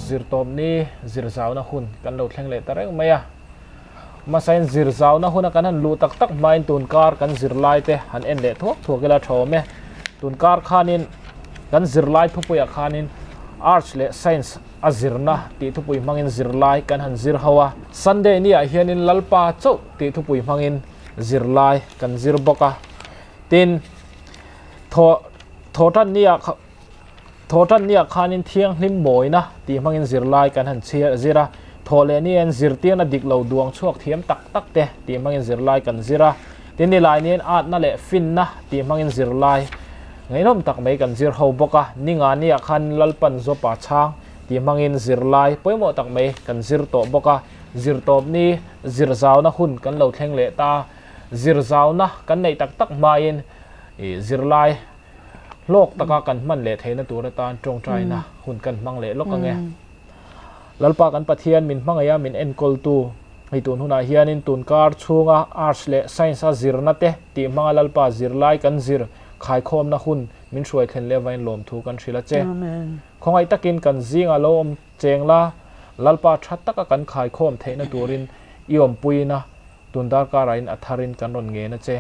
Zirtawpni zirzauna hun kan lo thleng leh ta reng mai a. Hmasain zirzauna huna kan han luh tak tak hmain tunkar kan zirlai te han en leh thuak thuak ila tha awm e. Tunkar khanin kan zirlai thupuiah khanin Arts leh Science a zirna tih thupui hmangin zirlai kan han zir ho a. Sunday niah hianin Lalpa chauh tih thupui hmangin zirlai kan zir bawk a. Tin, thaw thawhtan niah thawhtan niah khanin thianghlim mawina tih hmangin zirlai kan han chhiar zir a. Thawh leh niain zirtirna dik lo duang chhuak thiam tak tak te tih hmangin zirlai kan zir a. Tin, nilai niain atna leh finna tih hmangin zirlai ngaihnawm tak mai kan zir ho bawk a. Ninga niah khan Lalpan Zawpa chhang tih hmangin zirlai pawimawh tak mai kan zir tawh bawk a. Zirtawpni zirzauna hun kan lo thleng leh ta. Zirzauna kan neih tak tak hmain ih zirlai hlawk taka kan hman leh theihna tur atan tawngtaina hun kan hmang leh lawk ang e. Lalpa kan Pathian min hmangaih a min enkawltu hei tun hunah hianin tunkar chhunga Arts leh Science a zirna te tih hmanga Lalpa zirlai kan zir khaikhawmna hun min hruai thlen leh avain lawmthu kan hrilh a che. Khawngaih takin kan zingah lo awm cheng la, Lalpa tha taka kan khaikhawm theihna turin i awmpuiin a Tun darkar ah in a thar in kan rawn ngen a che.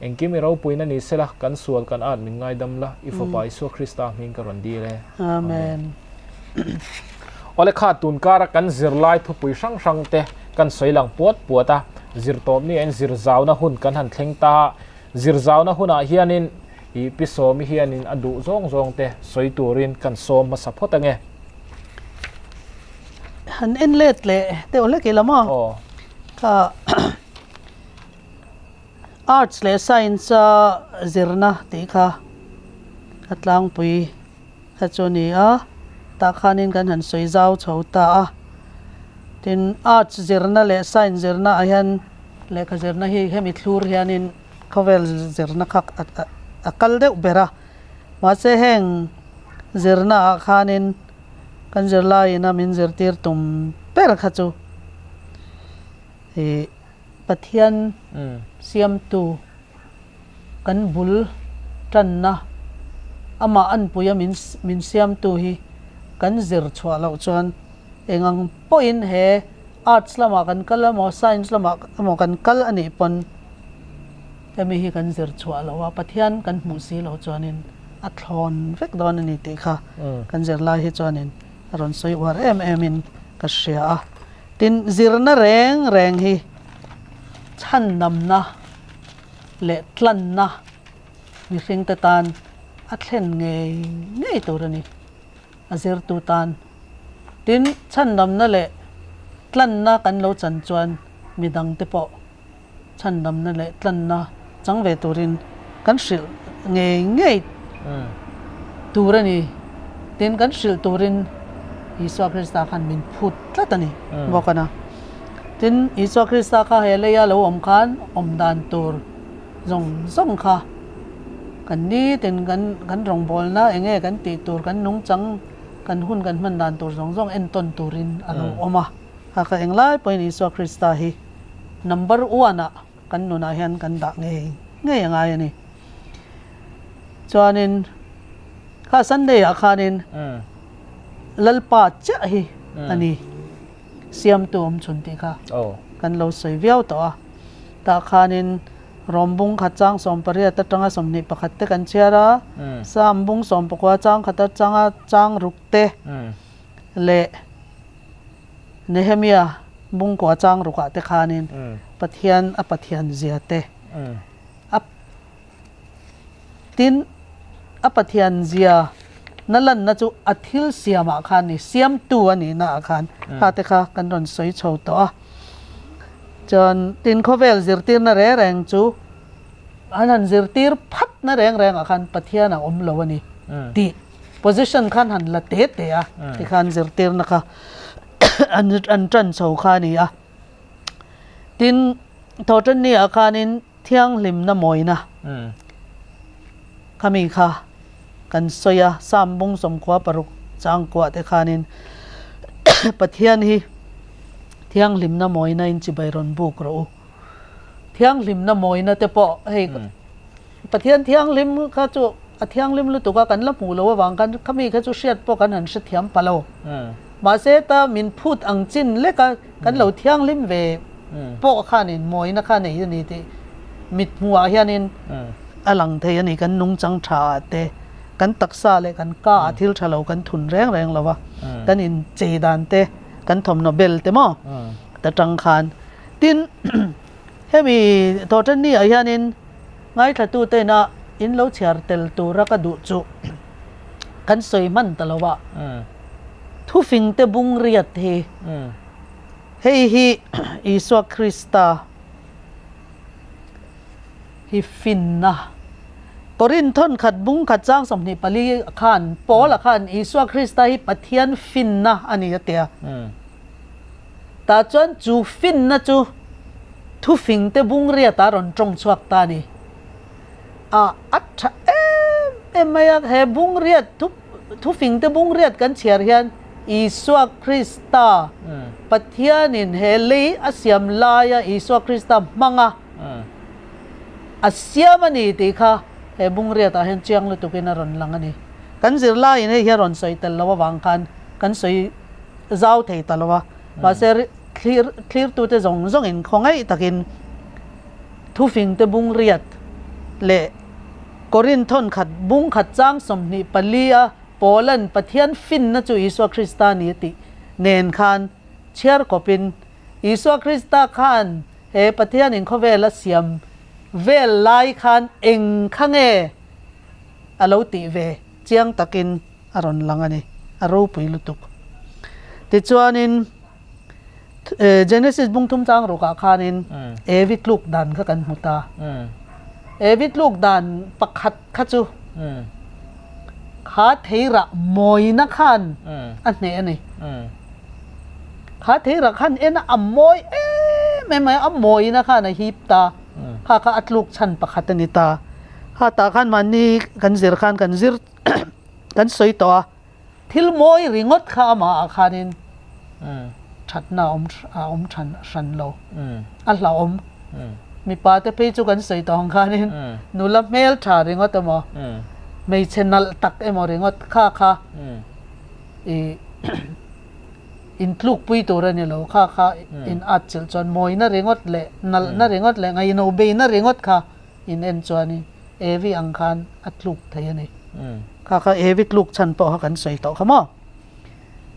Engkim i ropuina ni sela, kan sual kan at min ngaidam la, i Fapa Isua Krista hming ka rawn dil e. Amen. Awle kha tun kara kan zirlai thupui hrang hrang te kan sawi lang puat puat a, zirtawpni ah in zirzauna hun kan han thleng ta a, zirzauna hunah hianin i Pi Sawmi hianin a duh zawng zawng te sawi turin kan sawm hmasa phawt ange. Han en let leh deuh hlek ila maw? Aw. Kha Arts leh Science a zirna tih kha a tlangpui kha chu a ni a, tah khanin kan han sawi zau chho ta a. Tin, Arts zirna leh Science zirna ah hian lehkha zirna hi hemi thlur hianin khawvel zirna kha a kal deuh ber a, mahse heng zirna ah khanin Kan zirlaiin a min zirtir tum ber kha chu ih Pathian siamtu kan bul tanna amah anpuia min min siamtu hi kan zir chhuah loh chuan eng ang pawhin he arts lamah kan kal emaw science lamah emaw kan kal a nih pawn hemi hi kan zir chhuah loh a Pathian kan hmuh si loh chuanin a thlawn vek dawn a ni tih kha kan zirlai hi chuanin a rawn sawi uar em em in ka hria a. Tin, zirna reng reng hi chhandamna leh tlanna mihringte tan a thlen ngei ngei tur a ni, a zirtu tan. Tin, chhandamna leh tlanna kan lo chan chuan midangte pawh chhandamna leh tlanna chang ve turin kan hrilh ngei ngei tur a ni. Tin, kan hrilh turin Isua Krista khan min phut tlat a ni bawk a na. Tin, Isua Krista kha he leia lo awm khan awm dan tur zawng zawng kha kan nitin kan kan rawngbawlna eng nge kan tih tur kan nungchang kan hun kan hman dan tur zawng zawng entawn turin a lo awm a. Kha kha englai pawhin Isua Krista hi Number one ah kan nunah hian kan dah ngei ngei a ngai a ni. Chuanin kha Sunday ah khanin Lalpa chiah hi a ni siamtu awm chhun tih kha kan lo sawi viau tawh a. Tah khanin Rom bung khat chang 18 atanga 21 te kan chhiar a, Sam bung 19 chang khat atanga chang ruk te leh Nehemia bungkua chang rukah te khanin Pathian a Pathian zia te a tin a Pathian zia na lanna chu a thil siamah khan ni siamtu a nihna ah khan kha te kha kan rawn sawi chho tawh a. Chuan tin khawvel zirtirna reng reng chu an han zirtir phat na reng reng ah khan Pathian a awm lo a ni tih Position khan han la te te a, tikhan zirtirna kha an an tan chho kha a ni a. Tin, Thawhtanni ah khanin thianghlimna mawina khami kha kan sawi a, Psalm bung 96 changkuah te khanin Pathian hi thianghlimna mawina in chibai rawn buk rawh u. Thianghlimna mawina te pawh hei Pathian thianghlim kha chu a thianghlim lutuk a, kan la hmuh loh avang khan khami kha chu hriat pawh kan han hrethiam pa lo. Mahse ta min phut ang chin leka kan lo thianghlim ve pawh khanin mawina kha nei a ni tih mit hmuhah hianin a lang thei a ni. Kan nungchang tha ah te, kan taksa leh kan ka ah thil tha lo kan thun reng reng lo va, kan inchei dan te, kan thawmhnaw bel te maw ta tang khan. Tin, hemi thawhtanni ah hianin ngaithlatuten a in lo chhiar tel tura ka duh chu kan sawi hman ta lo a, thufingte bung riat hi hei hi Isua Krista hi finna Korinth thawnkhat bung khat chang 24 khan Paula khan Isua Krista hi Pathian finna a ni a ti a. Tah chuan chu finna chu thufingte bung riatah a rawn tawng chhuak ta a ni. A a tha em em mai a, he bung riat thu thufingte bung riat kan chhiar hian Isua Krista Pathianin he lei a siam laia Isua Krista hmanga a siam a ni tih kha he bung riatah hian chiang lutukin a rawn lang a ni. Kan zirlaiin hei hi a rawn sawi tel lo avang khan kan sawi zau thei ta lo a, mahse thlir thlirtute zawng zawngin khawngaih takin thufingte bung riat leh Korinth thawnkhat bung khat chang 24 a Paulan Pathian finna chu Isua Krista ni a tih nen khan chhiar kawpin Isua Krista khan he Pathianin khawvel a siam vel lai khan eng kha nge a lo tih ve chiang takin a rawn lang a ni, a ropui lutuk. Tichuanin Genesis bung thum chang rukah khanin Evi tluk dan kha kan hmu ta. Evi tluk dan pakhat kha chu kha theirah mawina khan a hneh a ni. Kha theirah khan en a, a mawi em em mai a, a mawina khan a hip ta. Kha kha a tluk chhan pakhat a ni ta. Kha tah khan mahni kan zir khan kan zir kan sawi tawh a, thil mawi ringawt kha amah ah khanin thatna a awm a awm than hran lo, a hlauhawm. Mipa te phei chu kan sawi tawh ang khanin nula hmel tha ringawt emaw, hmeichhe nalh tak emaw ringawt kha kha ih intlukpui tur a ni lo, kha kha in atchilh chuan mawina ringawt leh nalhna ringawt leh ngaihno beina ringawt kha in en chuanin Evi ang khan a tluk thei a ni. Kha kha Evi tluk chhan pawh kha kan sawi tawh kha maw?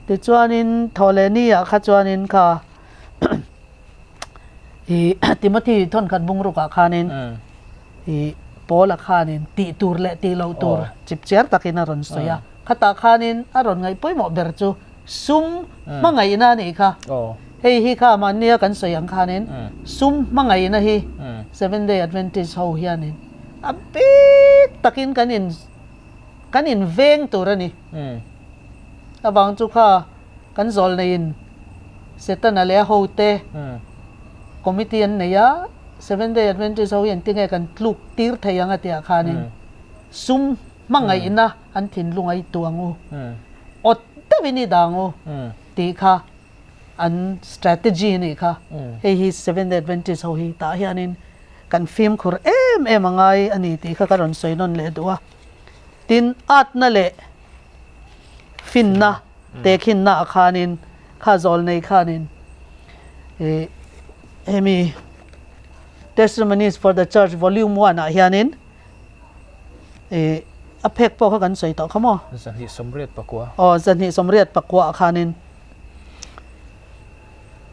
Tichuanin Thawhlehni ah kha chuanin kha i Timothy thawnkhat bungrukah khanin i Paula khanin tih tur leh tih loh tur chipchiar takin a rawn sawi a. Khatah khanin a rawn ngaih pawimawh ber chu sum hmangaihna a nih kha. Hei hi kha mahnia kan sawi ang khanin sum hmangaihna hi Seventh Day Adventist ho hianin a bik takin kan in kan in veng tur a ni. Avang chu kha kan zawl neiin Setana leh a hote committee an nei a, Seventh Day Adventist ho hi engtinge kan tluk tir thei ang a tihah khanin sum hmangaihna an thinlung a i tu ang u, awt deuhin i dang u tih kha an strategy a nih kha. Hei hi Seventh Day Adventist ho hi tah hianin kan fimkhur em em a ngai a ni tih kha ka rawn sawi nawn leh duh a. Tin, atna leh finna tehkhinna ah khanin kha zawl nei khanin ih hemi Testimonies for the Church Volume One ah hianin Ih, a phek pawh kha kan sawi tawh kha maw? 284. Aw, 284 ah khanin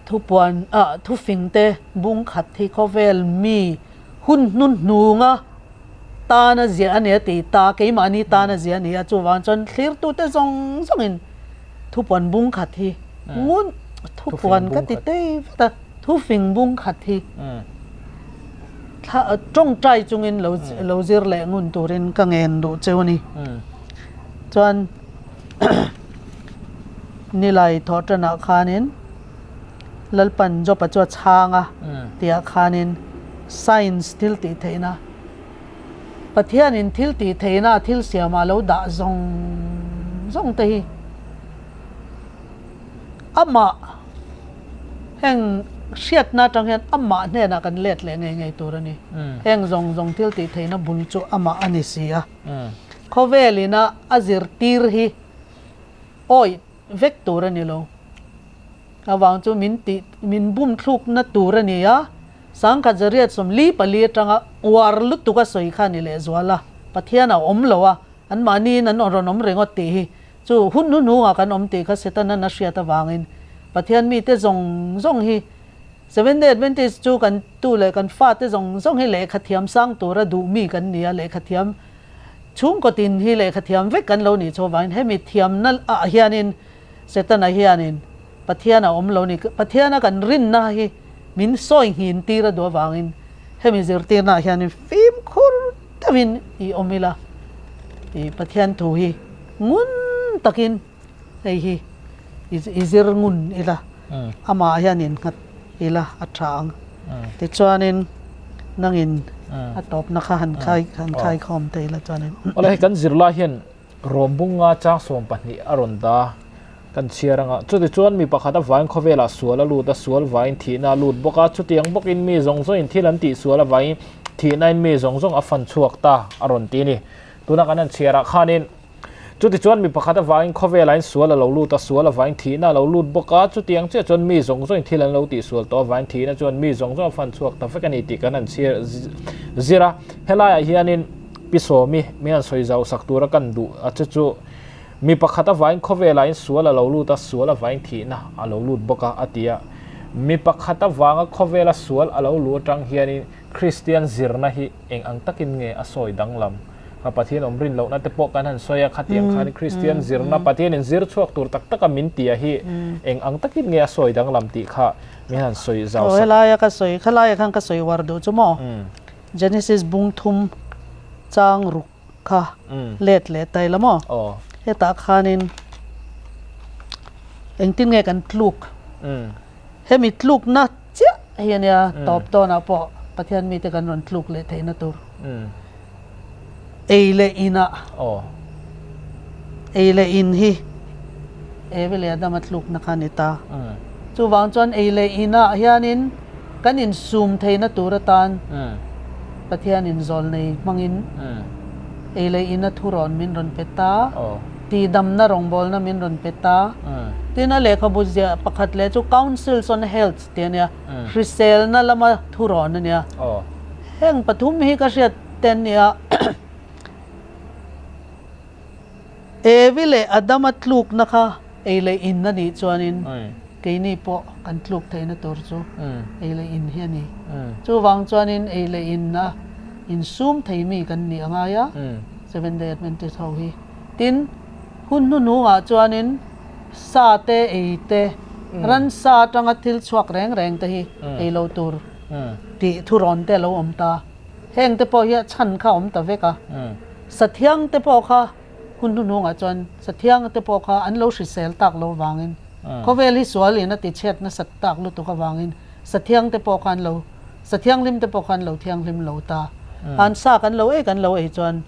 thupuan ah thufing te bung khat hi khawvel mi hun hnuhnunga tana ziah a ni a ti ta, keimahni tana ziah a ni a, chuvang chuan thlirtute zawng zawngin thupuan bung khat hi ngun thupuan ka ti tei vat a, thufing bung khat hi. Thla tawngtai chungin lo lo zir leh ngun turin ka ngen duh cheu a ni. Chuan nilai thawh tanah khanin Lalpan Job-a chu a chhang a tihah khanin science thil tih theihna Pathianin thil tih theihna a thil siamah lo dah zawng zawng te hi amah Heng hriatna atang hian amah hnenah kan let leh ngei ngei tur a ni. Heng zawng zawng thil tih theihna bul chu amah a ni si a. Khawvelina a zirtir hi awih vek tur a ni lo. Avang chu min tih min bum thlukna tur a ni a, sangkhat zariat 44 atanga uar lutuk a sawi kha a ni lehzual a, Pathian a awm lo a, anmahniin an rawn awm ringawt tih hi chu hun hnuhnungah kan awm tih kha Setanan a hriat avangin Pathian mite zawng zawng hi Seventh Day Adventist chu kan tu leh kan fate zawng zawng hi lehkha thiam sang tura duh mi kan ni a, lehkha thiam chhungkaw tin hi lehkha thiam vek kan lo nih chu avangin hemi thiamna ah hianin Setana hianin Pathian a awm lo ni, Pathiana kan rinna hi min sawi nghin tir a duh avangin hemi zirtirna ah hianin fimkhur deuhin i awm ila, i Pathian thu hi ngun takin hei hi i zir ngun ila, amah hian innghat ila a tha ang. Tichuanin nangin a tawpna kha han khai han khaikhawm thei ila chuanin. Awle hei kan zirlai hian Rawm bunga chang 12 a rawn da kan chhiar anga chutichuan mi pakhat a vain khawvelah sual a lut a, sual vain thihna a lut bawk a, chutiang bawkin mi zawng zawngin thil an tih sual avangin thihnain mi zawng zawng a fan chhuak ta a rawn ti a ni. Tuna kan han chhiarah khanin chutichuan mi pakhat avangin khawvelahin sual a lo lut a, sual avangin thihna a lo lut bawk a, chutiang chiah chuan mi zawng zawngin thil an lo tih sual tawh avangin thihna chuan mi zawng zawng a fan chhuak ta vek a ni tih kan han chhiar zir a. Helaiah hianin Pi Sawmi, min han sawi zau sak tura kan duh a che chu mi pakhat avain khawvelah in sual a lo lut a, sual avain thihna a lo lut bawk a, a ti a. Mi pakhat avanga khawvela sual a lo luh atang hianin Kristian zirna hi eng ang takin nge a sawi danglam? Kha Pathian awm rin lohna te pawh kan han sawi a, khatiang khan Kristian zirna Pathian in zir chhuak tur tak taka min tia hi eng ang takin nge a sawi danglam tih kha min han sawi zau sak. Aw helaia ka sawi, khalaia khan ka sawi uar duh chu maw? Genesis bung thum chang ruk kha let leh ta ila maw? Hetah khanin engtin nge kan tluk? Hemi tlukna chiah hi a nia tawp tawnah pawh Pathian mite kan rawn tluk leh theihna tur. Ei leh inah ei leh in hi Eve leh Adama tlukna kha a ni ta. Chuvang chuan ei leh inah hianin Kan insum theihna tur atan Pathianin zawlnei hmangin ei leh ina thurawn min rawn pe ta, tihdamna rawngbawlna min rawn pe ta. Tin, a lehkhabu ziah pakhat leh chu Counsels on Health tih a nia, hriselna lama thurawn a nia. Heng pathum hi ka hriat te an nia. Evi leh Adama tlukna kha ei leh in a nih chuanin keini pawh kan tluk theihna tur chu ei leh in hi a ni. Chuvang chuanin ei leh in a insum thei mi kan nih a ngai a, Seventh Day Adventist ho hi. Tin, hun hnuhnungah chuanin sa te, ei te, ransa atanga thil chhuak reng reng te hi ei lo tur tih thurawn te a lo awm ta. Heng te pawh hi a chhan kha a awm ta vek a. Sathiang te pawh kha hun hnuhnungah chuan Sathiang te pawh kha an lo hrisel tak lo vangin khawvel hi sual in a ti chhiat nasat tak lutuk avangin Sathiang te pawh kha an lo Sathianghlim te pawh kha an lo thianghlim lo ta. An sa kan lo ei kan lo ei chuan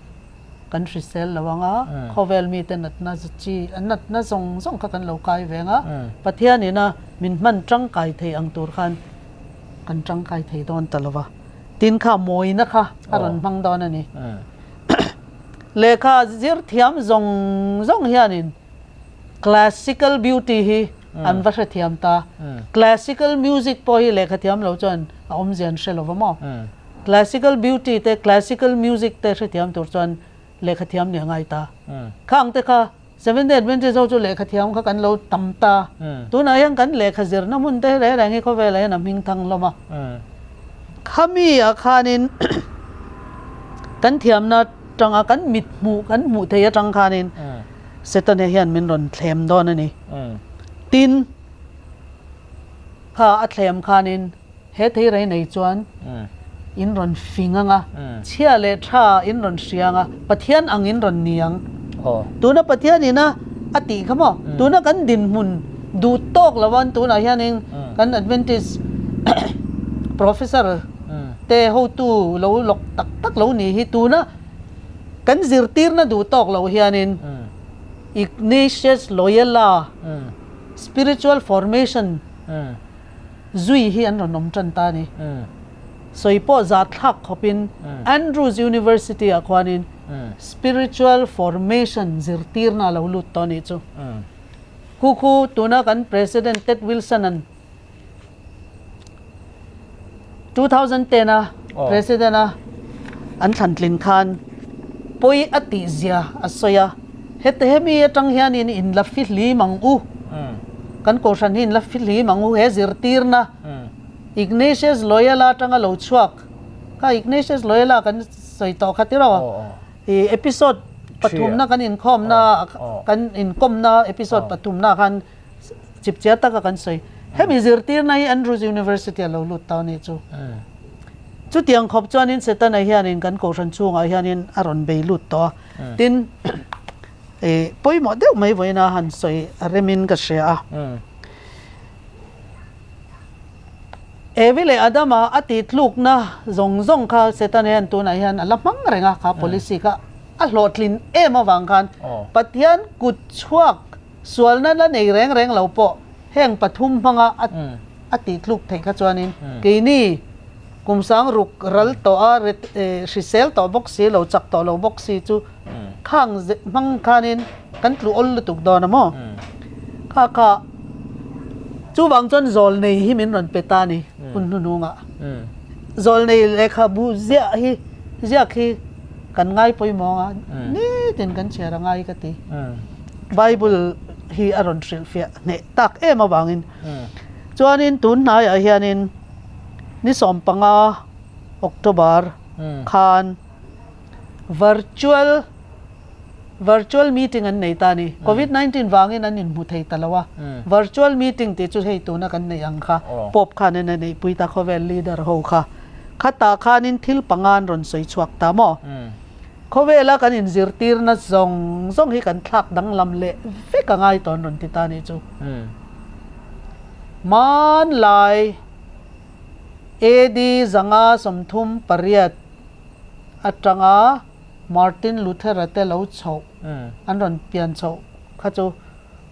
kan hrisel lo ang a, khawvel mite natna chi an natna zawng zawng kha kan lo kai ve ang a, Pathian ina min hman tangkai thei ang tur khan kan tangkai thei dawn ta lo va. Tin kha mawina kha a rawn hmang dawn a ni. Lehkha zir thiam zawng zawng hianin classical beauty hi an va hrethiam ta. Classical music pawh hi lehkha thiam lo chuan a awmzia an hre lo va maw? Classical beauty te classical music te hrethiam tur chuan lehkha thiam nih a ngai ta. Khang te kha Seventh Day Adventist ho chu lehkha thiam kha kan lo tam ta. Tunah hian kan lehkha zirna hmun te reng reng hi khawvelah hian a hming thang hlawm a. Khami ah khanin kan thiamna atanga kan mit hmuh kan hmuh theih atang khanin Setana hian min rawn thlem dawn a ni. Tin, kha a thlem khanin He theirei nei chuan in rawn fing ang a, chhia leh tha in rawn hria ang a, Pathian ang in rawn ni ang. Tuna Pathian ina a tih kha maw? Tuna kan dinhmun duh tawk lo an tunah hianin kan Adventist Professor te hotu lo lawk tak tak lo ni hi tuna kan zirtirna duh tawk lo hianin Ignatius Loyola spiritual formation Zui hi an rawn awm tan ta a ni. Sawi pawh zah thlak khawpin Andrews University ah khuanin Spiritual Formation zirtirna a lo lut tawh a nih chu. Khu khu tuna kan President Ted Wilson-a'n 2010 a President a an thlan tlin khan pawi a tih zia a sawi a, heti hemi atang hianin in la fihlim ang u, kan kohhran hi in la fihlim ang u, he zirtirna Ignatius Loyola atanga lo chhuak kha Ignatius Loyola kan sawi tawh kha tiraw i episode pathumna kan inkhawmna kan inkawmna episode pathumna khan Chipchiar taka kan sawi. Hemi zirtirna hi Andrews University a lo lut ta a nih chu. Chutiang khawp chuanin Setana hianin kan kohhran chhungah hianin a rawn bei lut tawh a. Tin, ih pawimawh deuh mai vawiina han sawi a remin ka hria a. Evi leh Adama a tihtlukna zawng zawng kha Setana hian tunah hian a la hmang reng a, kha policy kha a hlawhtlin em avang khan Pathian kut chhuak Sualna la nei reng reng lo pawh heng pathum hmanga a a tih tluk theih kha chuanin keini kum sang ruk ral tawh a hrisel tawh bawk si lo chak tawh lo bawk si chu khang hmang khanin kan tlu awl lutuk dawn a maw? Kha kha chuvang chuan zawlnei hi min rawn pe ta a ni hun hnuhnungah. Zawlnei lehkhabu ziah hi ziak hi kan ngai pawimawh ang a, nitin kan chhiar a ngai ka ti. Bible hi a rawn hrilhfiah hneh tak em avangin chuanin tun hnaiah hianin ni 15 October khan virtual virtual meeting an nei ta a ni. Covid 19 vangin an inhmu thei ta lo a, virtual meeting tih chu hei tuna kan neih ang kha Pope khanin a neihpui ta khawvel leader ho kha. Khatah khanin thil panga an rawn sawi chhuak ta maw? Khawvela kan inzirtirna zawng zawng hi kan thlak danglam leh vek a ngai tawh an rawn ti ta anih chu. Hmanlai AD 538 atanga Martin Luther-a te lo chhoh an rawn pian chhoh kha chu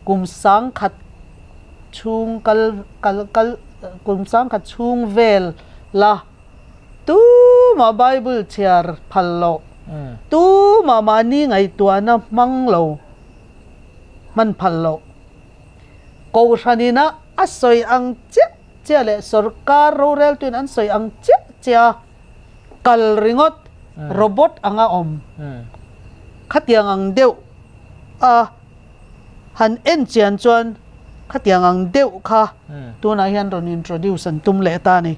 kum 1000 chhung kal kal kal kum 1000 chhung vel la Tumah Bible chhiar phal loh, tumah mahni ngaihtuahna hmang lo hman phal loh. Kohhran ina a sawi ang chiah chiah leh sorkar roreltuin an sawi ang chiah chiah kal ringawt robot anga awm khatiang ang deuh a han en chian chuan khatiang ang deuh kha tunah hian rawn introduce an tum leh ta a ni.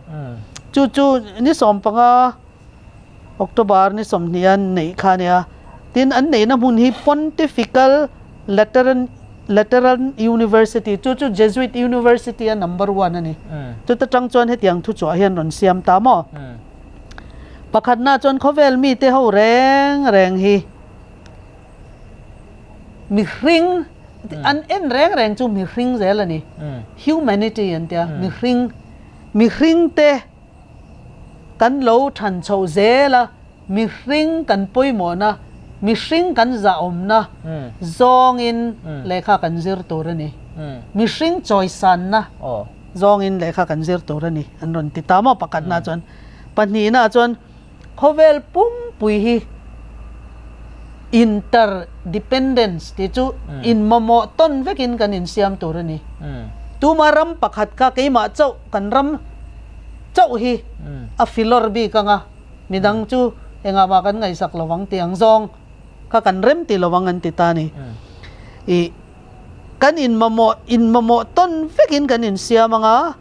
Chu chu ni 15 October ni 20 an neih kha a nia. Tin, an neihna hmun hi Pontifical Lateran Lateran University chu chu Jesuit University a number one a ni. Chuta tang chuan hetiang thuchhuah hian rawn siam ta maw? Pakhatna chuan khawvel mite ho reng reng hi Mihring an en reng reng chu mihring zel a ni. Humanity an tia mihring mihring te kan lo than chhoh zel a, mihring kan pawimawhna, mihring kan zahawmna zawngin lehkha kan zir tur a ni. Mihring chawisanna zawngin lehkha kan zir tur a ni an rawn ti ta maw pakhatna chuan. Pahnihna chuan Khawvel pumpui hi interdependence tih chu inmamawh tawn vekin kan insiam tur a ni. Tuma ram pakhat kha keimah chauh kan ram chauh hi a filawr bik ang a, midang chu engah mah kan ngaihsak lo ang tih ang zawng kha kan rem ti lo ang an ti ta a ni. Ih kan inmamawh inmamawh tawn vekin kan insiam ang a.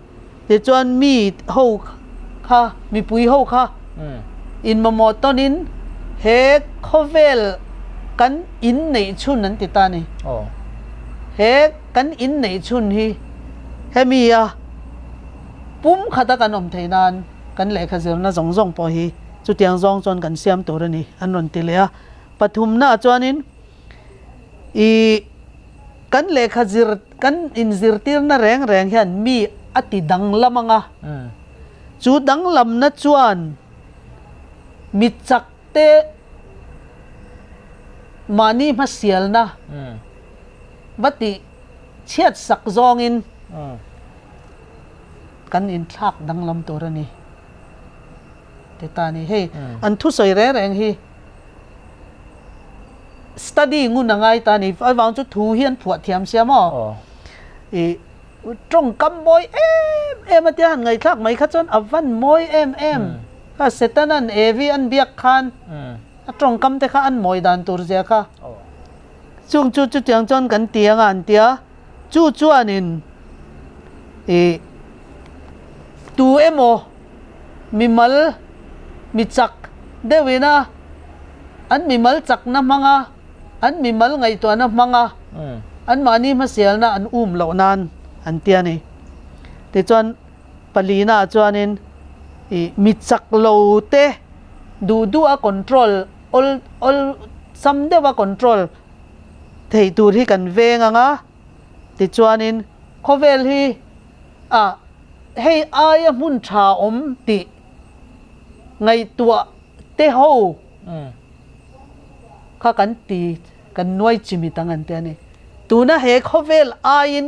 Tichuan mi ho kha, mipui ho kha inmamawh tawnin he khawvel kan in neih chhun an ti ta a ni. He kan in neih chhun hi hemi a pum khata kan awm theih nan kan lehkha zirna zawng zawng pawh hi chutiang zawng chuan kan siam tur a ni an rawn ti leh a. Pathumnaah chuanin I kan lehkha zir kan inzirtirna reng reng hian mi a ti danglam ang a, chu danglamna chuan mi chak te mahni hmasialna va tih chhiat sak zawngin kan inthlak danglam tur a ni ti ta a ni. Hei an thusawi reng reng hi. Study ngun a ngai ta a ni. Avang chu thu hi an phuah thiam sia maw? I tawngkam mawi em em a tia han ngaihthlak mai kha chuan a van mawi em em. Kha Setanan Evi an biak khan a tawngkam te kha an mawi dan tur zia kha. Chung chu chutiang chuan kan ti anga an tia, chu chuanin i tu emaw mimal mi chak deuhina an mimal chakna hmanga an mimal ngaihtuahna hmanga anmahni hmasialna an um loh nan an ti a ni. Tichuan palina ah chuanin ih mi chak lo te duh duh a control awl awl sam deuh a control theih tur hi kan veng ang a, tichuanin khawvel hi ah hei aia hmun tha awm tih ngaihtuah te ho kha kan ti kan nuai chimit ang an ti a ni. Tuna he khawvel aiin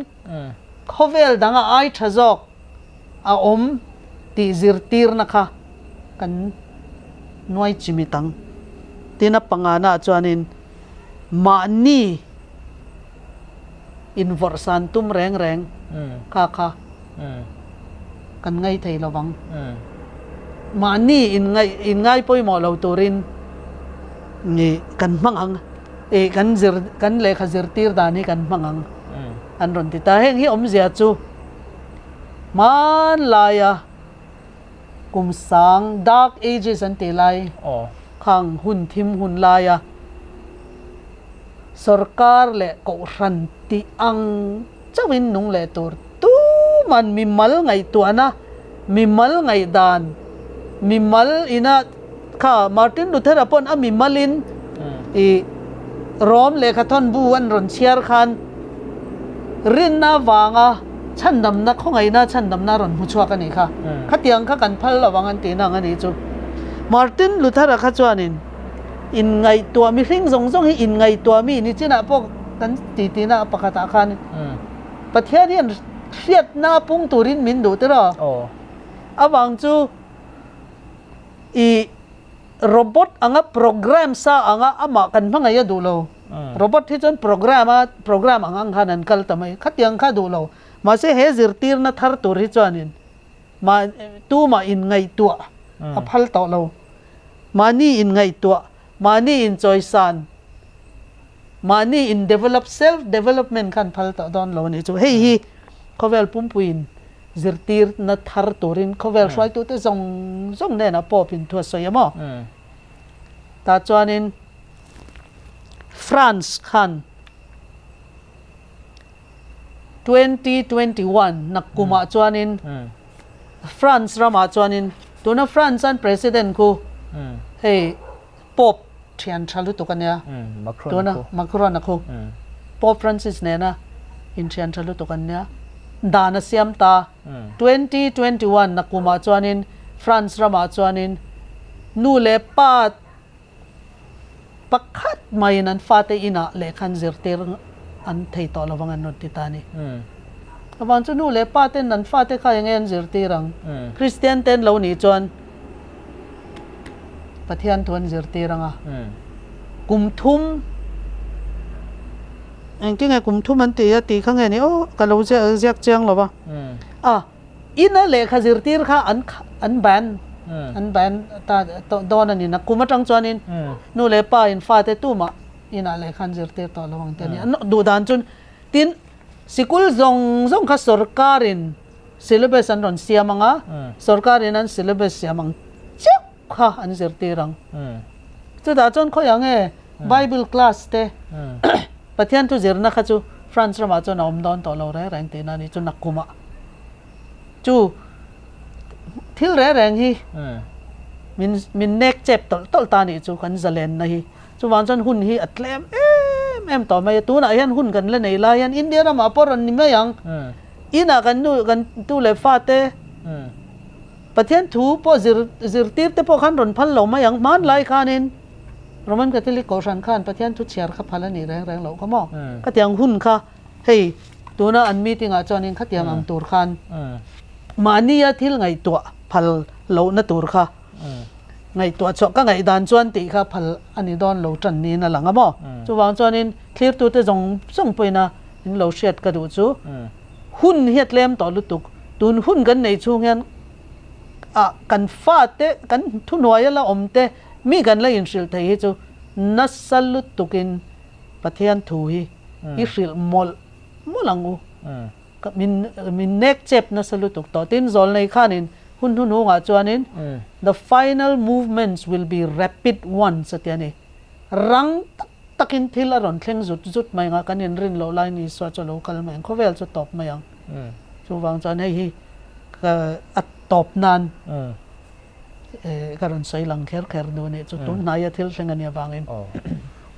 khawvel danga ai tha zawk a awm tih zirtirna kha kan nuai chimit ang. Tin a pangana ah chuanin mahni invawrhsan tum reng reng kha kha kan ngai thei lo vang. Mahni inngai pawimawh lo turin kan hmang ang, kan zir kan lehkha zirtir dan hi kan hmang ang an rawn ti ta. Heng hi awmzia chu hmanlaia kum sang dark ages an tih lai khang hun thim hun laia sorkar leh kohhran tih ang chauhin nung leh tur tuman mimal ngaihtuahna, mimal ngaihdan, mimal ina kha Martin Luther-a pawn a mimalin ih Rom lehkhathawn bu an rawn chhiar khan rinna avanga chhandamna, khawngaihna chhandamna a rawn hmu chhuak a nih kha. Khatiang kha kan phal lo ang an tihna ang a nih chu. Martin Luther-a kha chuanin inngaihtuah mihring zawng zawng hi inngaihtuah mi ni chinah pawh kan titi na pakhatah khan Pathian hian hriatna pung turin min duh tiraw? Avang chu i robot anga program sa anga amah kan hmangaih a duh lo. Robot hi chuan program a program ang ang khan an kal ta mai. Khatiang kha duh lo. Mahse he zirtirna thar tur hi chuanin mah tumah inngaihtuah a phal tawh lo. Mahni inngaihtuah, mahni inchawisan Mahni in develop, self development khan phal tawh dawn lo a nih chu. Hei hi khawvel pumpuiin zirtirna thar turin khawvel hruaitute zawng zawng hnenah Pope in thu a sawi a maw? Tah chuanin France khan 2021 nakkumah chuanin France ramah chuanin tuna France an president khu hei Pope thian tha lutuk a nia. Tuna Macron a khu. Pope Francis nena inthian tha lutuk an nia. Dan a siam ta. 2021 na kumah chuanin France ramah chuanin nu leh pa pakhat maiin an fate inah lehkha an zirtir an thei tawh lovang an rawn ti ta a ni. Avang chu nu leh pa ten an fate kha enge an zirtir ang? Kristian ten lo nih chuan Pathian thu an zirtir ang a, kum thum engtin nge kum thum an ti a tih kha nge ni aw ka lo ziak chiang lo va, a ina lehkha zirtir kha an an ban an ban ta dawn a ni na kum atang chuanin nu leh pa in fate tumah inah lehkha an zirtir tawh lo ang te a ni an duh dan chuan tin sikul zawng zawng kha sorkarin Syllabus an rawn siam ang a, sorkarin an syllabus siam ang chiah kha an zirtir ang. Chutah chuan khawiah nge Bible class te Pathian thu zirna kha chu France ramah chuan a awm dawn tawh lo reng reng tihna a ni chu nakkumah. Chu thil reng reng hi min min nek chep tawlh tawlh ta nih chu kan zalenna hi. Chuvang chuan hun hi a tlem em em tawh mai a, tunah hian hun kan la nei lai hian India ramah pawh rawn ni mai ang. Inah kan nu kan tu leh fate Pathian thu pawh zir zirtir te pawh khan rawn phal lo mai ang. Hmanlai khanin Roman Catholic Kohhran khan Pathian thu chhiar kha phal a nih reng reng loh kha maw? Khatiang hun kha hei tuna an meeting ah chuanin khatiang ang tur khan mahnia thil ngaihtuah phal lohna tur kha Ngaihtuah chhuah ka ngaihdan chuan tih kha phal a ni dawn lo tan niin a lang a maw? Chuvang chuanin thlirtute zawng zawng pawhin a in lo hriat ka duh chu. Hun hi a tlem tawh lutuk. Tun hun kan nei chhung hian ah kan fate, kan thuhnuaia la awm te, mi kan la inhrilh thei hi chu nasa lutukin Pathian thu hi i hrilh mawlh mawlh ang u. Min min nek chep nasa lutuk tawh. Tin, Zawlnei khanin hun hnuhnungah chuanin The final movements will be rapid ones a ti a ni. Rang tak takin thil a rawn thleng zut zut mai ang a, kan inrin loh laiin Isua chu a lo kal mai ang, khawvel chu tawp mai ang. Chuvang chuan hei hi ka a tawp nan ka rawn sawi lang kher kher duh a nih chu, tun hnaia thil thleng a nih avangin.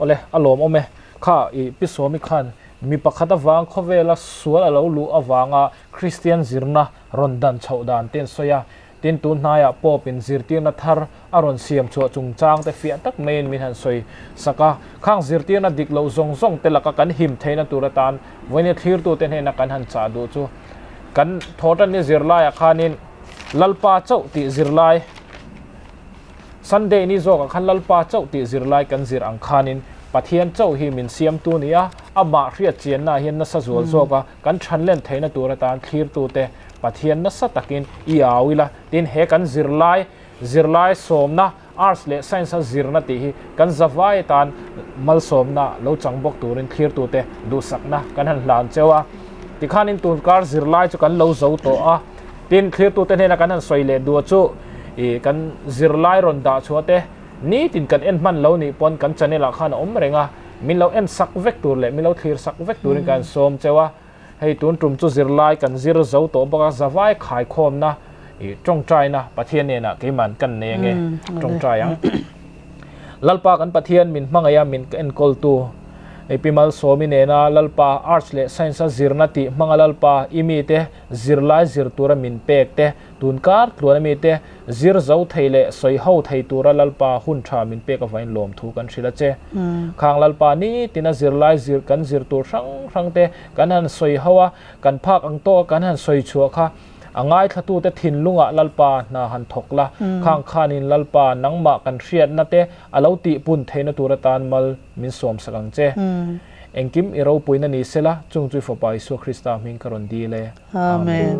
Awle, a lawmawm e. Kha i Pi Sawmi khan mi pakhat avang khawvela sual a lo luh avanga Kristian zirna rawn dan chhoh dan te an sawi a, Tin, tun hnaiah Pope in zirtirna thar a rawn siam chhuah chungchang te fiah tak maiin min han sawi sak a. Khang zirtirna dik loh zawng zawng te laka kan him theihna tur atan vawinia thlirtute hnena kan han chah duh chu kan thawhtanni zirlaiah khanin Lalpa chauh tih zirlai Sunday ni zawkah khan Lalpa chauh tih zirlai kan zir ang khanin Pathian chauh hi min siamtu ni a, amah hriat chiannaah hian nasa zual zawka kan thanlen theihna tur atan thlirtute Pathian nasa takin i au ila, tin he kan zirlai, zirlai sawmna, Arts leh Science a zirna tih hi kan zavai atan malsawmna lo chang bawk turin thlirtute duhsakna kan han hlan cheu a. Tikhanin tunkar zirlai chu kan lo zo tawh a, tin thlirtute hnena kan han sawi leh duh chu ih kan zirlai rawn dah chhuah te nitin kan en hman lo nih pawn kan channel ah khan a awm reng a, min lo en sak vek tur leh min lo thlir sak vek turin kan han sawm cheu a. Hei tun tum chu zirlai kan zir zo tawh bawk a, zavai khaikhawmna ih tawngtaina Pathian hnenah keiman kan nei ange tawngtai ang. Lalpa kan Pathian min hmangaih a min enkawltu hei Pi Malsawmi nena Lalpa Arts leh Science a zirna tih hmanga Lalpa i mite zirlai zir tura min pek te tun kar tluan a mite Zir zo thei leh sawi ho thei tura Lalpa hun tha min pek avain lawmthu kan hrilh a che. Khang Lalpa nitina zirlai zir kan zir tur hrang hrang te kan han sawi ho a, kan phak ang tawk a kan han sawi chhuah kha a ngaithlatute thinlungah Lalpa hna han thawk la, khang khanin Lalpa nangmah kan hriatna te a lo tihpun theihna tur atan mal min sawmsak ang che. Engkim i ropuina ni sela, chung chu i Fapa Isua Krista hming ka rawn dil e. Amen.